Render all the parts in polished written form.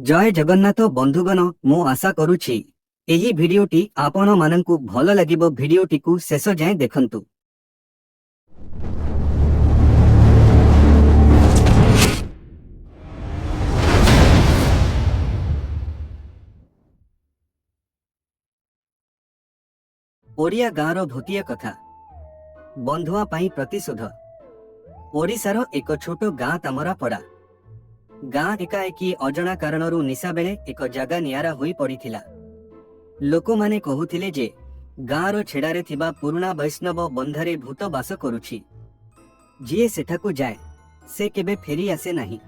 ଜୟ ଜଗନ୍ନାଥ ବନ୍ଧୁଗଣ, ମୁଁ ଆଶା କରୁଛି ଏହି ଭିଡିଓଟି ଆପଣମାନଙ୍କୁ ଭଲ ଲାଗିବ। ଭିଡିଓଟିକୁ ଶେଷ ଯାଏଁ ଦେଖନ୍ତୁ। ଓଡ଼ିଆ ଗାଁର ଭୂତିଆ କଥା, ବନ୍ଧୁଆ ପାଇଁ ପ୍ରତିଶୋଧ। ଓଡ଼ିଶାର ଏକ ଛୋଟ ଗାଁ ତାମରାପଡ଼ା। ଗାଁ ଏକାଏକି ଅଜଣା କାରଣରୁ ନିଶା ବେଳେ ଏକ ଜାଗା ନିଆରା ହୋଇ ପଡ଼ିଥିଲା। ଲୋକମାନେ କହୁଥିଲେ ଯେ ଗାଁର ଛେଡ଼ାରେ ଥିବା ପୁରୁଣା ବୈଷ୍ଣବ ବନ୍ଧରେ ଭୂତ ବାସ କରୁଛି। ଯିଏ ସେଠାକୁ ଯାଏ, ସେ କେବେ ଫେରି ଆସେ ନାହିଁ।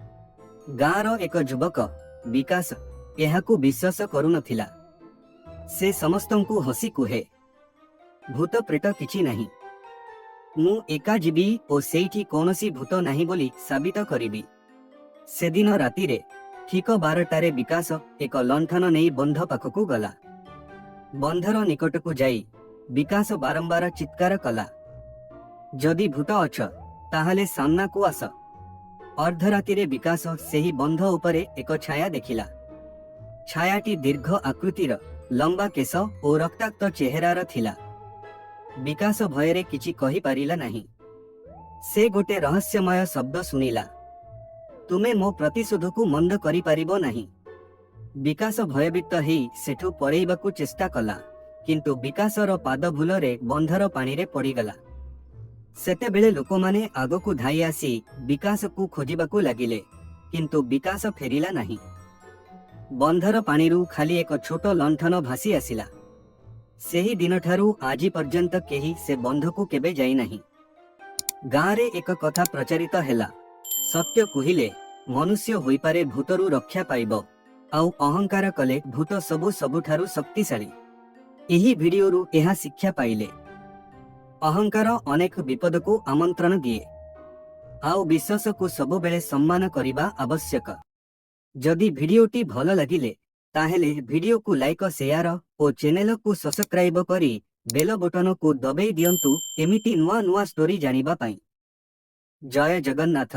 ଗାଁର ଏକ ଯୁବକ ବିକାଶ ଏହାକୁ ବିଶ୍ୱାସ କରୁନଥିଲା। ସେ ସମସ୍ତଙ୍କୁ ହସି କୁହେ, "ଭୂତ ପ୍ରେତ କିଛି ନାହିଁ। ମୁଁ ଏକା ଯିବି ଓ ସେଇଠି କୌଣସି ଭୂତ ନାହିଁ ବୋଲି ସାବିତ କରିବି।" ସେଦିନ ରାତିରେ ଠିକ 12ଟାରେ ବିକାଶ ଏକ ଲଣ୍ଠନ ନେଇ ବନ୍ଧ ପାଖକୁ ଗଲା। ବନ୍ଧର ନିକଟକୁ ଯାଇ ବିକାଶ ବାରମ୍ବାର ଚିତ୍କାର କଲା, "ଯଦି ଭୂତ ଅଛ, ତାହେଲେ ସାମ୍ନାକୁ ଆସ।" ଅର୍ଦ୍ଧରାତିରେ ବିକାଶ ସେହି ବନ୍ଧ ଉପରେ ଏକ ଛାୟା ଦେଖିଲା। ଛାୟାଟି ଦୀର୍ଘ ଆକୃତିର, ଲମ୍ବା କେଶ ଓ ରକ୍ତାକ୍ତ ଚେହେରାର ଥିଲା। ବିକାଶ ଭୟରେ କିଛି କହିପାରିଲା ନାହିଁ। ସେ ଗୋଟେ ରହସ୍ୟମୟ ଶବ୍ଦ ଶୁଣିଲା, "ତୁମେ ମୋ ପ୍ରତିଶୋଧକୁ ମନ୍ଦ କରିପାରିବ ନାହିଁ।" ବିକାଶ ଭୟଭୀତ ହେଇ ସେଠୁ ପଳେଇବାକୁ ଚେଷ୍ଟା କଲା, କିନ୍ତୁ ବିକାଶର ପାଦ ଭୁଲରେ ବନ୍ଧର ପାଣିରେ ପଡ଼ିଗଲା। ସେତେବେଳେ ଲୋକମାନେ ଆଗକୁ ଧାଇଁ ଆସି ବିକାଶକୁ ଖୋଜିବାକୁ ଲାଗିଲେ, କିନ୍ତୁ ବିକାଶ ଫେରିଲା ନାହିଁ। ବନ୍ଧର ପାଣିରୁ ଖାଲି ଏକ ଛୋଟ ଲଣ୍ଠନ ଭାସି ଆସିଲା। ସେହି ଦିନଠାରୁ ଆଜି ପର୍ଯ୍ୟନ୍ତ କେହି ସେ ବନ୍ଧକୁ କେବେ ଯାଇନାହିଁ। ଗାଁରେ ଏକ କଥା ପ୍ରଚାରିତ ହେଲା, ସତ୍ୟ କୁହିଲେ ମନୁଷ୍ୟ ହୋଇପାରେ ଭୂତରୁ ରକ୍ଷା ପାଇବ, ଆଉ ଅହଙ୍କାର କଲେ ଭୂତ ସବୁ ସବୁଠାରୁ ଶକ୍ତିଶାଳୀ। ଏହି ଭିଡିଓରୁ ଏହା ଶିକ୍ଷା ପାଇଲେ, ଅହଙ୍କାର ଅନେକ ବିପଦକୁ ଆମନ୍ତ୍ରଣ ଦିଏ, ଆଉ ବିଶ୍ୱାସକୁ ସବୁବେଳେ ସମ୍ମାନ କରିବା ଆବଶ୍ୟକ। ଯଦି ଭିଡିଓଟି ଭଲ ଲାଗିଲେ, ତାହେଲେ ଭିଡିଓକୁ ଲାଇକ, ସେୟାର ଓ ଚ୍ୟାନେଲକୁ ସବସ୍କ୍ରାଇବ କରି ବେଲ ବଟନକୁ ଦବେଇ ଦିଅନ୍ତୁ, ଏମିତି ନୂଆ ନୂଆ ଷ୍ଟୋରି ଜାଣିବା ପାଇଁ। ଜୟ ଜଗନ୍ନାଥ।